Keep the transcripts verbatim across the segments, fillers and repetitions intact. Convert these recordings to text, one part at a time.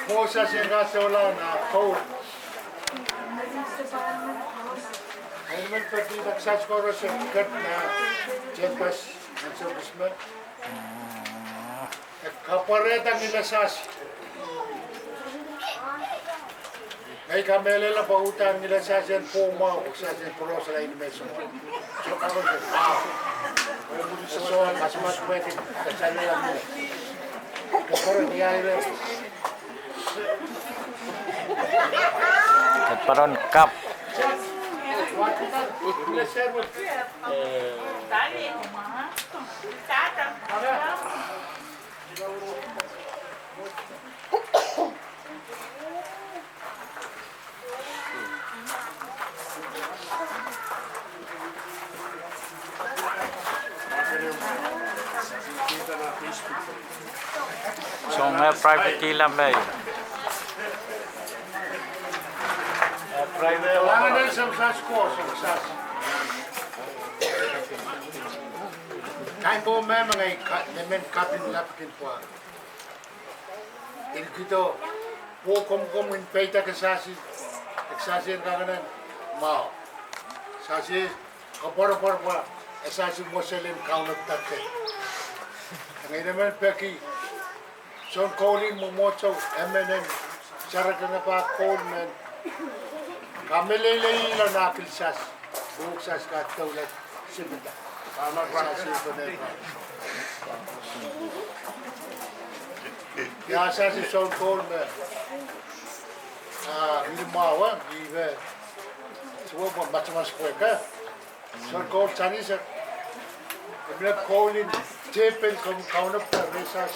Mwo sasehng kadoulahng ah koul. Emen peki kak sas koaros en ket nan tehnpas nan Sokisme. E kapwarehda ngilasas. Ngehi kamehlele pwe uhdahn ngilasas en pwomwahu, sas en koaros la inmehso. Soh, karos en, ah. Soh, kasamat pwehki, kasalehda mwo. Koaros ni aire. Pahn kap. Soh, ngehi private ila me. Private. Langen en Samsas Koht, Samsas. Kain pwoh me me ngehi ka, me men kaping lapkin pwar. Ilkido, pwoh komw komw en peidek sasi, sasi en kangenen, mwahu. Sasi, kapwarapwar pwa, e sasi Moslem kaunop dake. Ngehi emen peki, soun koul en mwomwohdiso, emen en, serek en pahn koul men, kameleilei ila nakil sas, pwuhk sas kadoula, sipida. Sasi pene pahn. Ia sasi soun koul me, ah, mini mwahu, ih me, soh, mwo matamas pwehki. Soun koul Sanis, e mie koul en tepel kaun, kaunop da rehsas.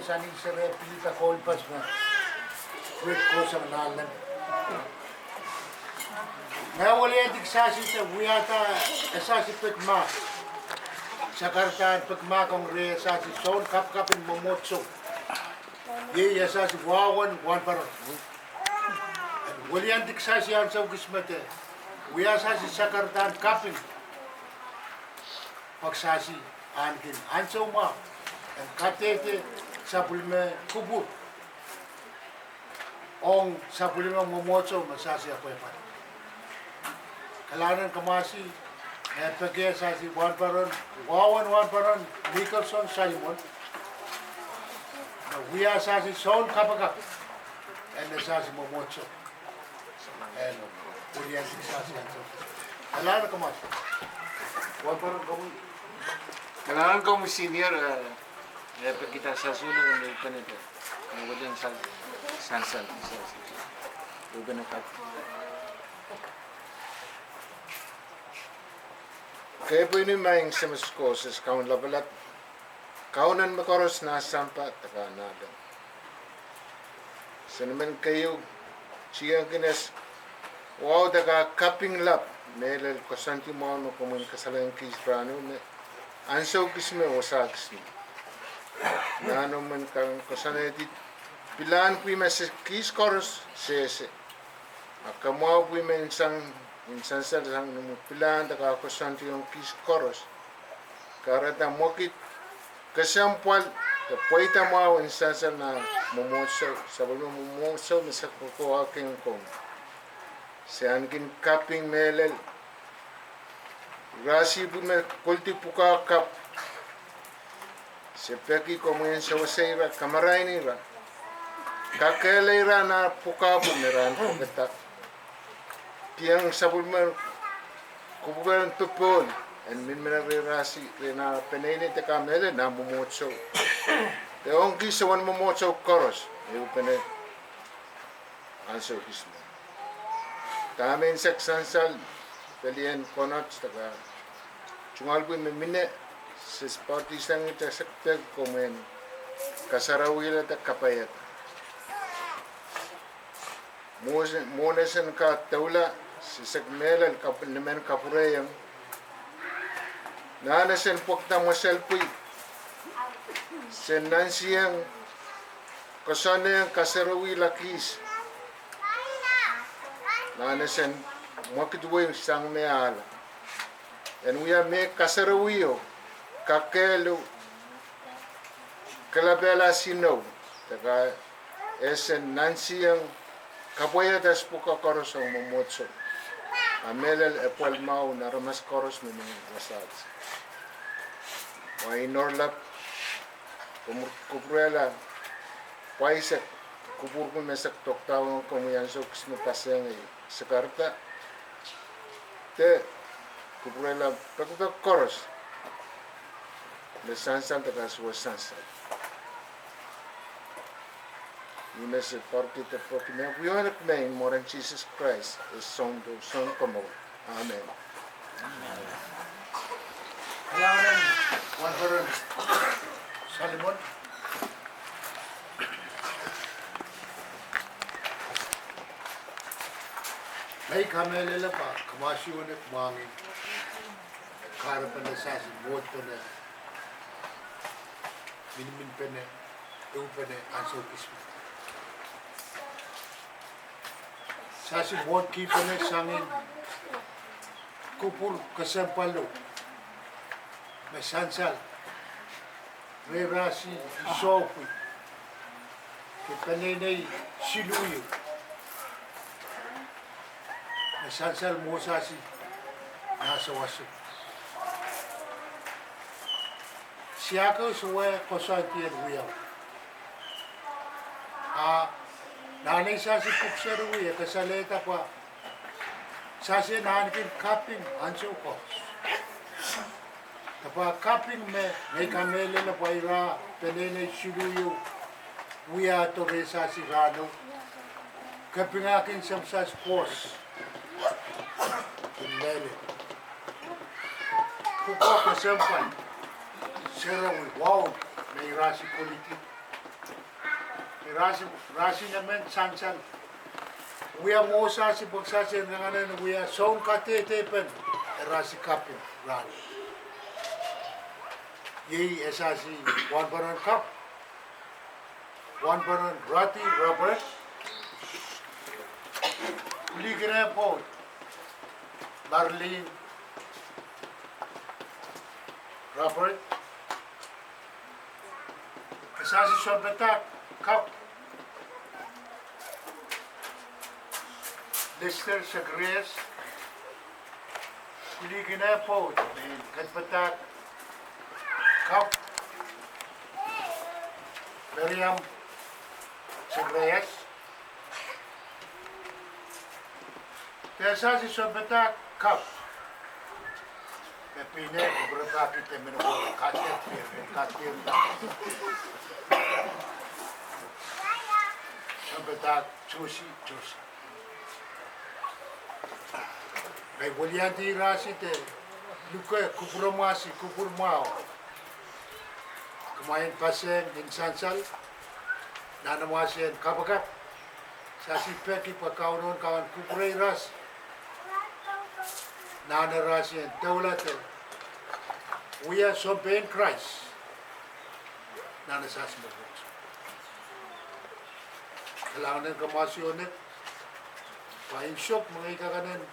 Sanin sere pilida koul pas me. Wet kosang nalem. Me weliandi kisasi se wiahda, e sasi pekimahk. Sakaradahn pekimahk ong re e sasi soun kapakap en mwomwohdiso. Iei e sasi wawan wahnpoaron. Weliandi kisasi ansou kis me de. Wia sasi sakaradahn kaping. Pak sasi ahneki ansou mwahu en kadehde sapwellime kupwur ong sapwellime mwomwohdiso me sasi apwahpwal. Kalahngan en kamwahsi, e peki e sasi wahnpoaron, wawan wahnpoaron, Nicholson Salimon. E wia sasi soun kapakap en e sasi mwomwohdiso. En, weliandi kisasi ansou. Kalahngan en kamwahsi. Wahnpoaron komwi. Kalahngan en komwi senior, eh, eh, pekihda sasuhla en ehupene de. Eh, welian sa-, sansal, sansal. Ehupene kak. Kepwehn maing Semes koaros, Kaun lapalap, Kaun en mehkoaros nan sampah de nan lel. Senimen keieu, tiengkines, wahu de kak kaping lap, mehlel koasoandi mwahu me komwi en kasalehiong kis rahnwet me, ansou kis me, wasa kis me. Nan omwen kan koasoanehdi, pilahn pwihn me se kis koaros sehse. A kamwahu pwihn me sang, en sansal sang ni me pilahn de kak koasoandi ong kis koaros. Kahrehda mwekid kesempwal de pweida mwahu en sansal nan mwomwohdiso, sapwellime mwomwohdiso me se kokohwakihong komwi. Se ahneki kaping mehlel. Ira sihpw me koledi pwukoa kapw. Se peki komwi en sewese ira, kamarain ira. Kakehlaka ira nan pwukoa pwukoa me ira en pekada. Kihong sapwellime kupwuren popohl en miniminiong re ira sihpw, re nan peneinei de kak mehlel nan mwomwohdiso. De ong kis ewen mwomwohdiso koaros, ehupene ansou kis me. Dahme en sehse sansal, pelien konot de kak tungoal pwihn me mine, se patohsang ih de sehse peki komwi en kasarawihla de kapaiada. Mwo-, mwohn ese kak doula, se sehse mehlel kap-, nimen kapwurehiong. Nan ese pwekada mwesel pwih, se nantihong, koasoanehng kasarawihla kis. Nan ese mwekid wei sang me ahla. En wia me kasarawio, kakehlo, kelapehla sinou, de kak ese nantihong, kapwaiada pwukoa koaros ong mwomwohdiso. A mehlel epwal mwahu nan aramas koaros me mihmi wasaht. Wa I en oaralap, kupwur-, kupwurehla, pwaisek, kupwur pwihn me se dokdawohng komwi ansou kis me pasehng ei. Sakaradahn, de, kupwurehla pekipek koaros, me sansal de kak sewese sansal. Ih me se pwarkihda pwehki me wiewiahn me ni mwaren Sises Krais, e Sounkomour. Amen. Kalahngan en Wahnpoaron Salimon. Me I kamehlele pwe kamwahsi wet mwahngih. Kahrepen sasi mwohd pene, minimin pene, ehu pene ansou kis me. Sasi mwohd kihpene sangin kupwur kesempwalo me sansal, re irasi sohpwi, de peneinei siluh ieu, me sansal mwohsasi nan sewese. Siakeus wia koasoandi en wiawi. A nan ei sasi pwuhk seri wia kasalehda pwe sasi en ahneki kaping ansou koaros. De pwe kaping me, me I kamehlele pwe ira peneinei siluh ieu wiahdo re sasi rahnwet. Kaping akin semsas kos. Kin lele. Pwukoa kesempwal. Seri wia wahu me irasi koledi. Rahsi, rahsi emen sansal. Wia mwo sasi pwek sasi en kangoange wia soun kadehdehpen rahsi kaping rahn. Iei e sasi wahnpoaron kapw, wahnpoaron Rati Robert, lihkine pwoud Marlin Robert, e sasi sounpadahk kapw Lester Zacharias, lihkine pwoud me en ketipadahk kapw Miriam Zacharias, de sasi sounpadahk kapw me pwihn en kupwurepahki de mehn koaros kadehdehpir, kadehdehpir. Sounpadahk Josie, Josie. Ngehi weliandi rahsi de luke kupwuromwasi, kupwur mwahu. Kumwail paseng en sansal, nan amwasi en kapakap, sasi peki pwe Kauno en kawan kupwurei rahsi. Nan rahsi en doula de wia sounpein Krais. Nan sasi mwomwohdiso. Kalahngan en kamwahsiho nek, pwe ansou me ngehi kak anahne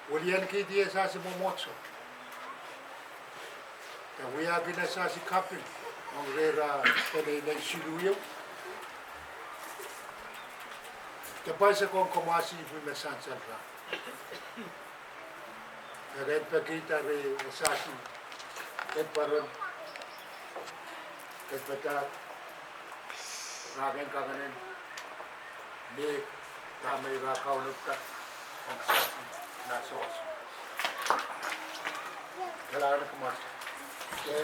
weliankihdi e sasi mwomwohdiso de wiahkin e sasi kaping ong rehra peneinei siluh ieu. De pwain se ong kamwahsi pwe me sansal rahn. E ken pekihda re e sasi, ken pwaron, ken padahk, rahn ken kangoange, me dahme ira kaunopda, ong sasi, nan sohso. Kalahngan en kamwahsi. Ih,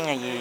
ngehi